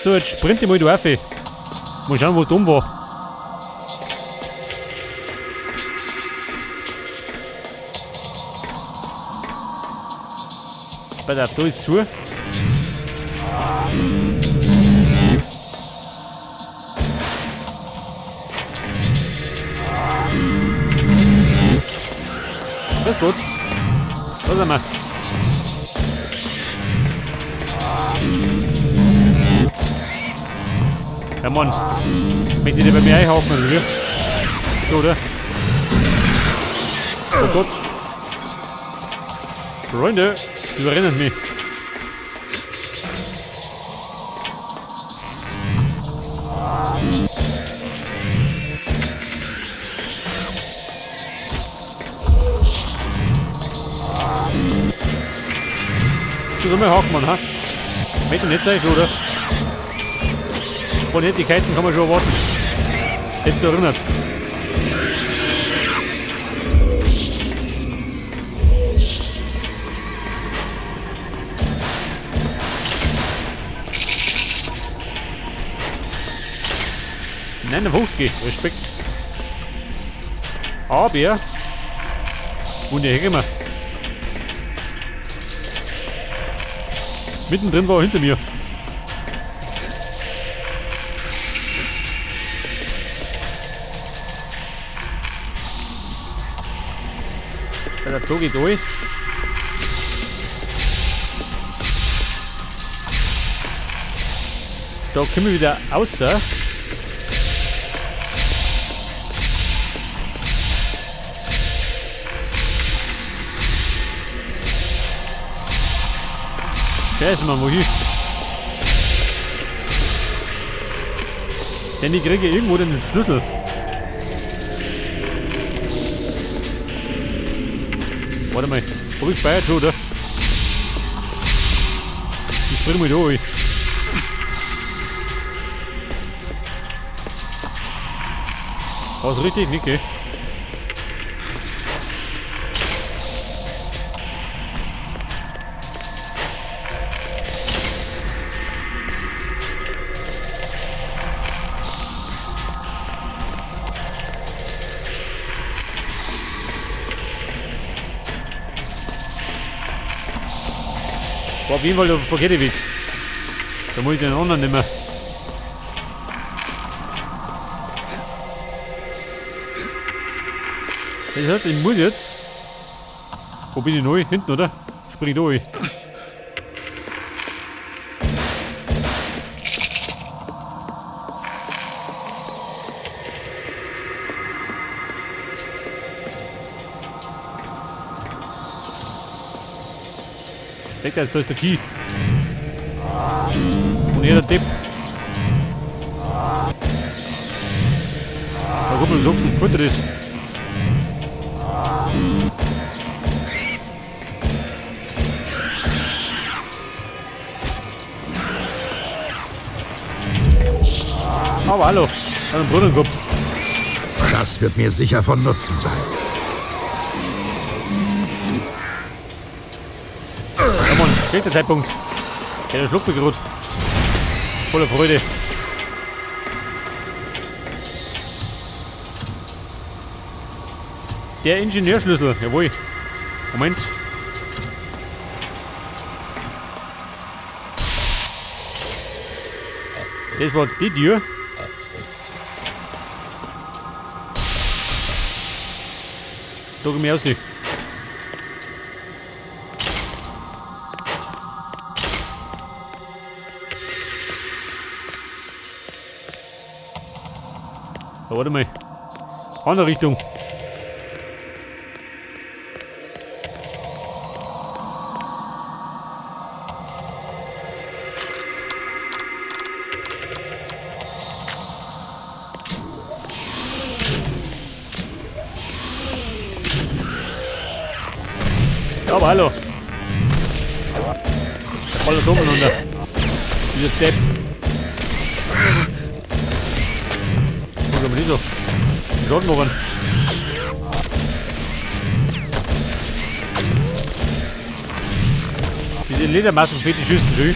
So, jetzt sprinte ich mal da rauf. Mal schauen, was da oben war. Pass auf, da ist zu. Das ist gut. Da sind wir. Ja Mann, möchte ich dir bei mir einhaufen oder wie? So, oder? Oh Gott. Freunde, überrennen mich. Du soll mal Haken, ha? Möchte nicht sein, oder? Von Nettigkeiten kann man schon erwarten. Hätte erinnert. 59, Respekt. Aber, und hier wir. Mittendrin war er hinter mir. Der Klo geht durch. Da kommen wir wieder außer. Scheiße, Mann, wohin? Denn ich kriege irgendwo den Schlüssel. Warte mal, hab ich gespeichert schon, oder? Ich spring mal durch. War's richtig, nicht, gell? War auf jeden Fall der verkehrte Weg. Da muss ich den anderen nehmen. Das heißt, ich muss jetzt. Wo bin ich neu? Hinten, oder? Spring durch. Weg, da ist der Key. Und hier der Tipp. Da kommt man Sachsen. Gut, das. Aber hallo, hat einen Brunnen gehabt. Das wird mir sicher von Nutzen sein. Ja Mann, schlechter Zeitpunkt. Der schluckt mich gerade. Voller Freude. Der Ingenieurschlüssel, jawohl. Moment. Das war die Tür. Da komm ich raus. Ja, warte mal. Andere Richtung. Ja, aber hallo. Der voller Dumm runter. Dieser Depp. Guck mal nicht so. Die Schaden machen. Diese Ledermasken-Fetischisten, schön.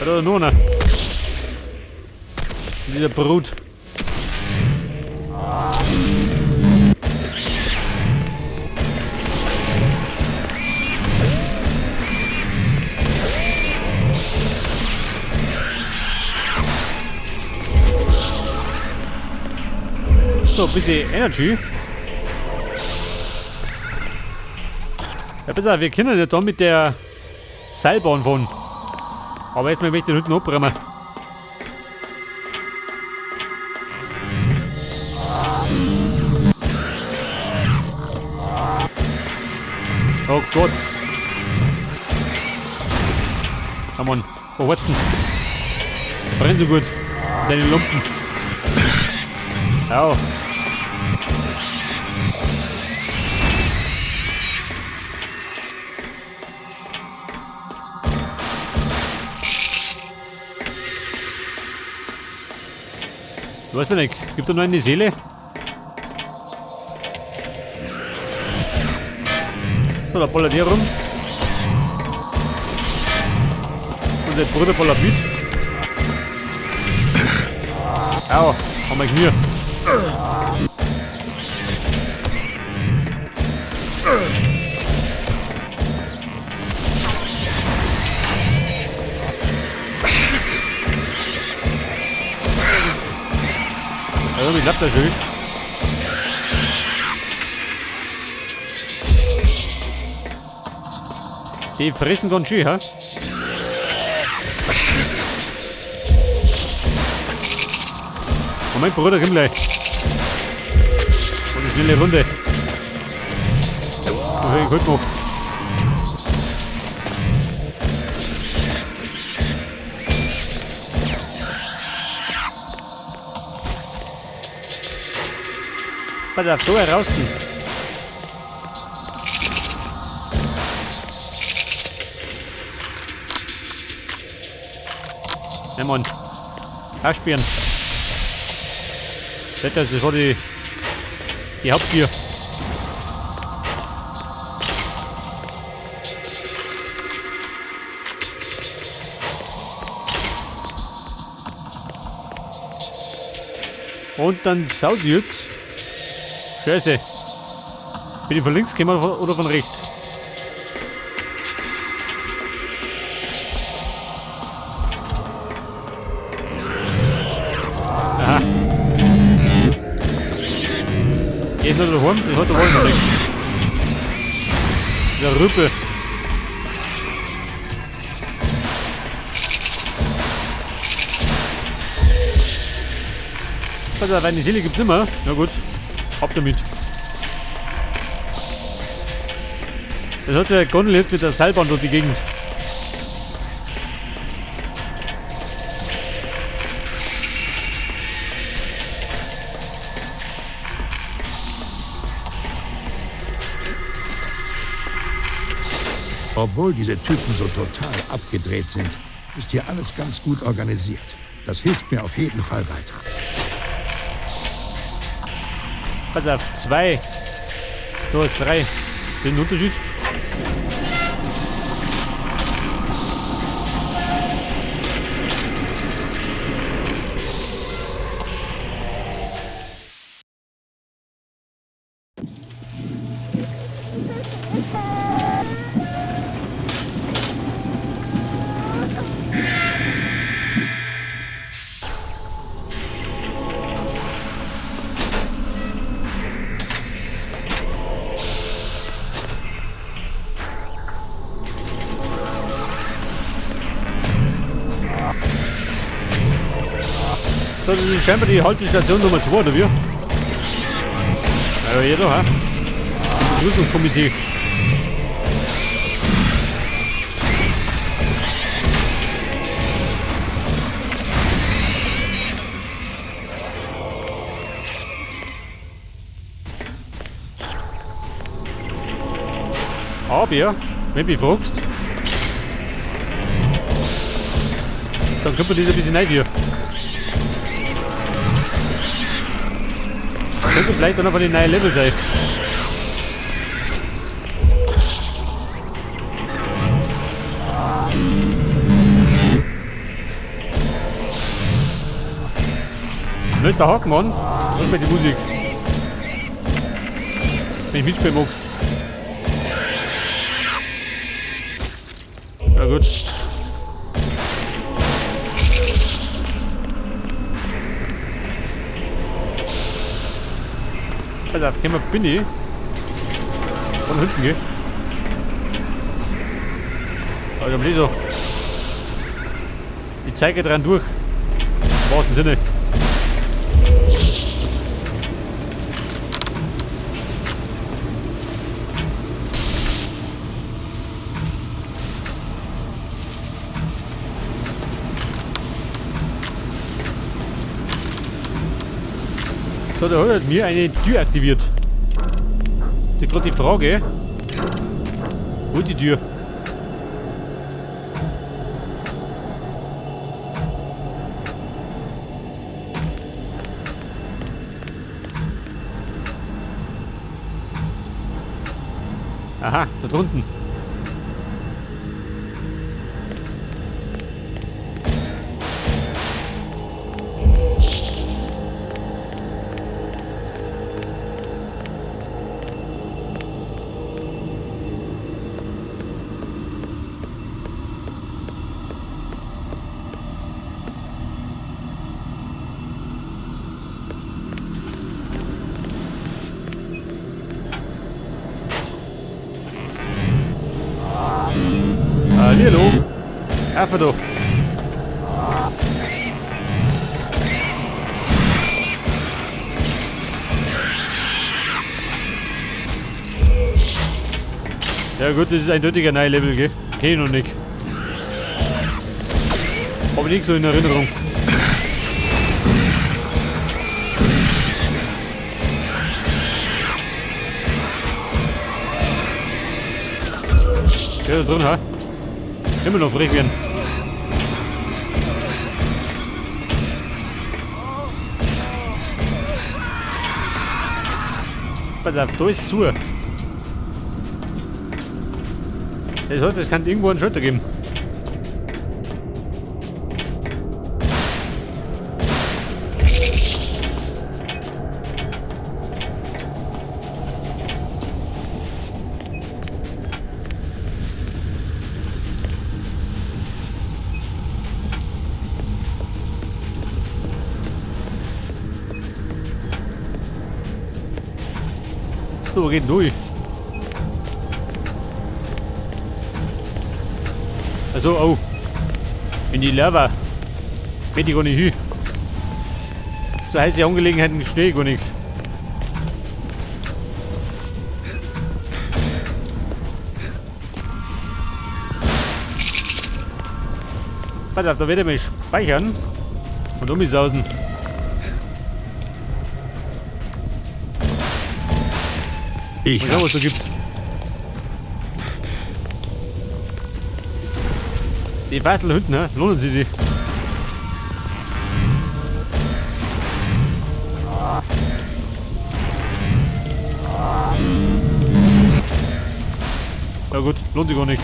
Oder nur einer. Dieser Brut. So, ein bisschen Energy. Ja, besser, wir können ja da mit der Seilbahn fahren. Aber erstmal möchte ich den Hütten abräumen. Oh Gott. Come on, verhorzen. Brennt so gut. Deine Lumpen. Au. Ich weiß ja nicht, gibt da noch eine Seele? So, da ballert der rum. Und der Bruder ballert mit. Au, haben wir Knie. Also, wie klappt das schön? Die fressen ganz schön, hä? Moment, Bruder, komm gleich. Und eine schnelle Runde. Okay, gut noch. Pass auf, so herausgehen. Ja, Mann. Aussperren. Das war die Hauptgier. Und dann saut jetzt. Scheiße. Bin ich von links gekommen oder von rechts? Aha. Geht nur daheim, das hat der wohl noch nicht. Der Rüppel. Also, meine Seele gibt's nimmer. Na gut. Ab damit. Das hat der Gondel jetzt mit der Seilbahn durch die Gegend. Obwohl diese Typen so total abgedreht sind, ist hier alles ganz gut organisiert. Das hilft mir auf jeden Fall weiter. Pass auf, 2. Du hast 3. Den Unterschied? So, das ist scheinbar die Haltestation Nummer 2, oder wie? Ja, hier doch, hä? Begrüßungskomitee. Aber, wenn du mich fragst, dann kommt man das ein bisschen rein hier. Könnte vielleicht auch noch von den neuen Level sein. Wird der Haken an? Und bei die Musik. Wenn ich mitspielen magst. Ja gut. Pass auf, gehen wir bin ich. Von hinten, gell? Also, nicht so. Ich zeige dran durch. Im wahrsten Sinne. So, da hat mir eine Tür aktiviert. Das ist gerade die Frage. Wo ist die Tür? Aha, da drunten. Hallo. Einfach da. Ja gut, das ist eindeutig ein neues Level, gell? Kenn ich noch nicht. Hab ich nicht so in Erinnerung. Ja, da drin, ha? Immer noch frech werden. Pass auf, da ist zu. Das heißt, es kann irgendwo einen Schalter geben. So, geht durch. Also, oh. In die Lava. Möchte ich gar nicht hin. So heiße Angelegenheiten stehe ich gar nicht. Pass auf, da werde ich mich speichern. Und umsausen. Ich Mal schauen, was es da gibt. Die Bastel hinten, ne? Lohnen sich die? Ja gut, lohnt sich gar nicht.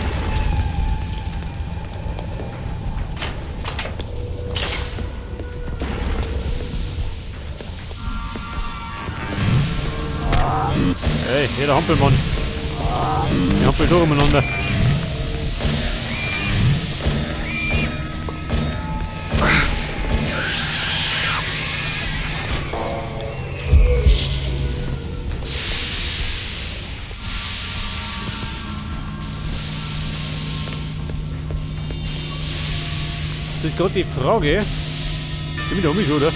Hey, hier der Hampelmann. Der hampelt durch umeinander. Das ist gerade die Frage. Ich bin da um mich, oder?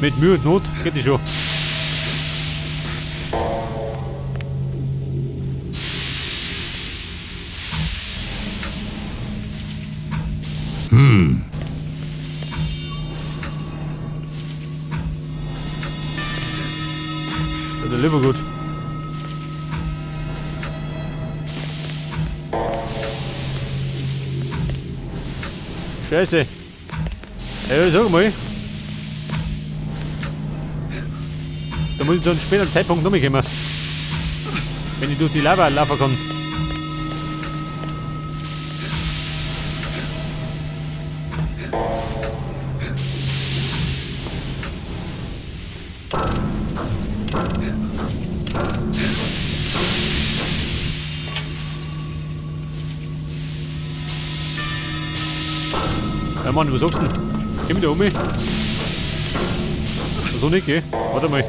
Mit Mühe und Not geht die schon. Das ist lieber gut. Scheiße. Ja, sag mal. Da muss ich zu einem späteren Zeitpunkt noch mal kommen. Wenn ich durch die Lava laufen kann. Ja Mann, was sagst du denn? Geh mir da um mich. So nicht, gell? Warte mal.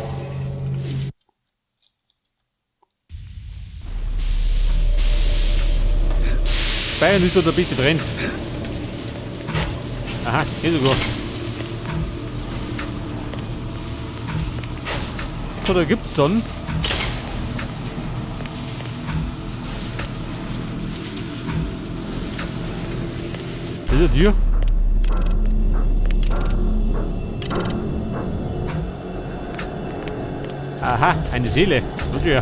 Bayern ist da der beste Trend. Aha, geht sogar. So, da gibt's dann. Das ist ein Tier. Aha, eine Seele. Und ja.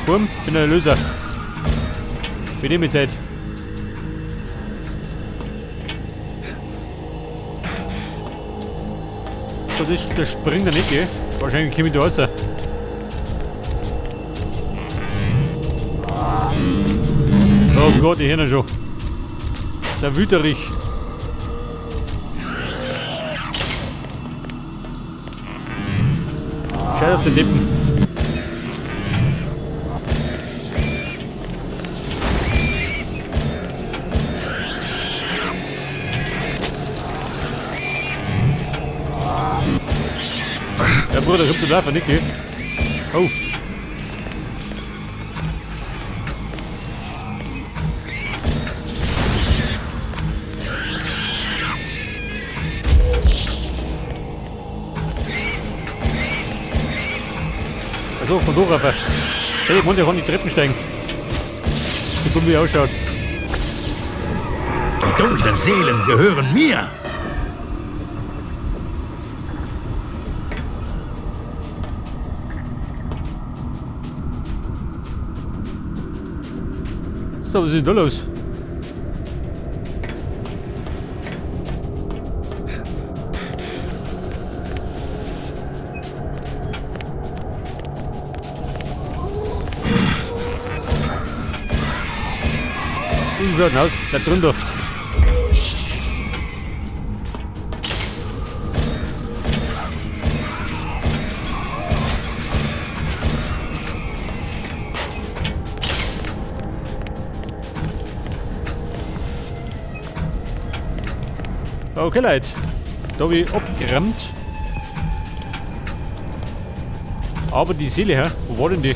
Bumm, bin der Löser. Wir nehmen Zeit. Das ist der springt er nicht, gell? Wahrscheinlich komme ich da raus. Oh Gott, die hören schon. Der Wüterich. Scheiß auf den Lippen. Ja, Bruder, kommt der Läufer nicht, gell? Oh. Also, von da rauf. Hey, ich muss ja die Treppen steigen. So dumm wie ausschaut. Die dunklen Seelen gehören mir! So, was ist denn da los? Wie schaut denn aus? Da drunter. Okay, Leute. Da hab ich abgerammt. Aber die Seele, hä? Wo war denn die?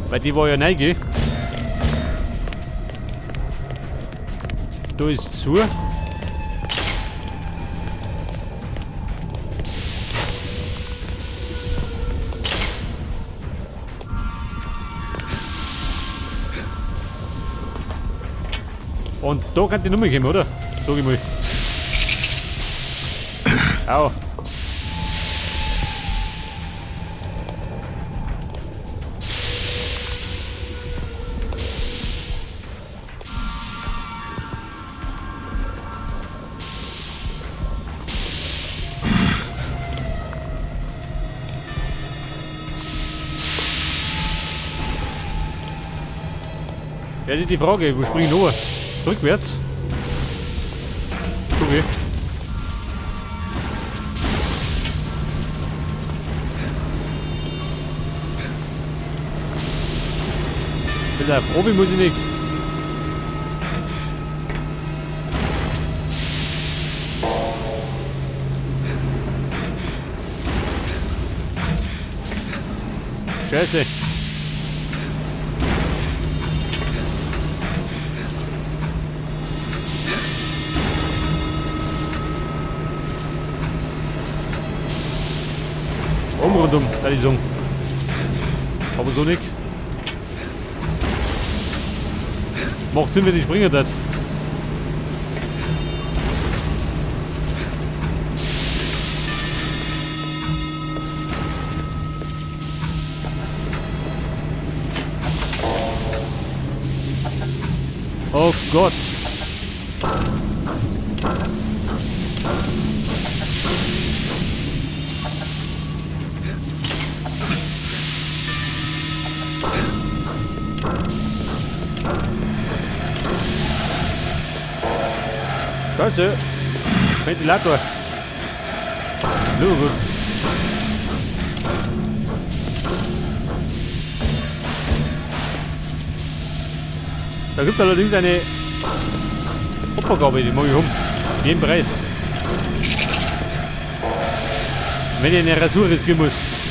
Weil die war ja neu, gell? Da ist zu. Und da kann die Nummer geben, oder? Sag ich mal. Au. Ja, die Frage, wo spring ich noch? Rückwärts? Okay. Bitte, Profi muss ich nicht. Scheiße. Um rundum, da die Song. Aber so nicht. Macht Sinn, wenn ich springen darf. Oh Gott. Scheiße. Ventilator. Nur gut. Da gibt es allerdings eine Opfergabe, die mag ich um. Jeden Preis. Wenn ich eine Rasur riskieren muss.